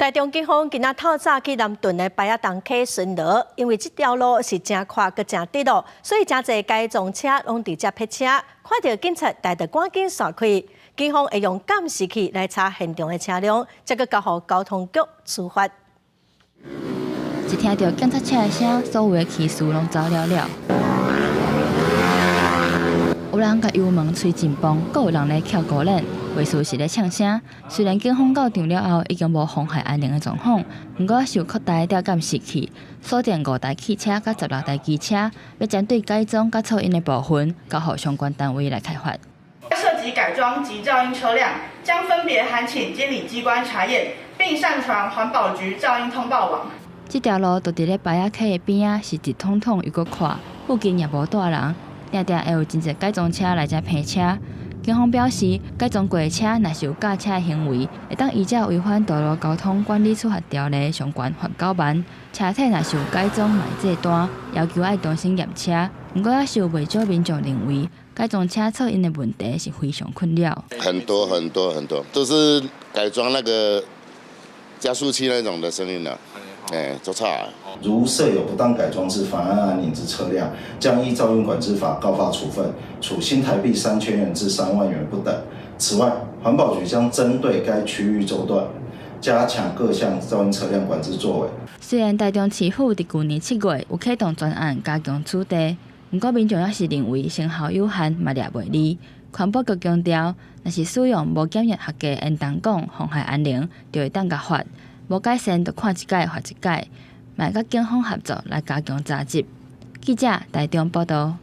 台中警方今仔透早去南屯的排仔東溪巡邏，因為這條路是誠闊閣誠直囉，所以誠濟改裝車攏佇遮泊車。看著警察來就趕緊閃開，警方會用監視器來查現場的車輛，才閣交予交通局處罰。一聽著警察車的聲，所有的騎士攏走了了。有人共油門催真磅，閣有人咧翹孤輪，話事是咧嗆聲。雖然警方到場了後已經無妨害安寧的狀況，毋過猶擴大調監視器，鎖定五台汽車佮16台機車，欲針對改裝佮噪音的部分，交予相關單位來開罰。涉及改裝及噪音車輛，將分別函請監理機關查驗，並上傳環保局噪音通報網。這條路就佇咧排仔溪的邊仔，是直通通又閣闊，附近也無蹛人。定定會有真濟改裝車來遮泊車。警方表示，改裝過的車若是有駕車的行為，會當依照違反道路交通管理處罰條例相關罰9萬。車體若是有改裝，嘛會做單，要求愛重新驗車。毋過，猶是有袂少民眾認為，改裝車噪音的問題是非常困擾。很多很多很多，都是改裝那個加速器那種的聲音啦，哎，足吵。如設有不當改裝之妨礙安寧之車輛，將依噪音管制法告發處分，處新台幣3000元至3萬元不等。此外，環保局將針對該區域軸段，加強各項噪音車輛管制作為。雖然台中市府佇舊年7月有啟動專案加強取締，毋過民眾猶是認為成效有限，嘛掠袂離。環保局強調，若是使用無檢驗合格煙囱管妨害安寧，就會當共罰；無改善，就看一擺罰一擺。嘛會佮警方合作來加強查緝。記者台中報導。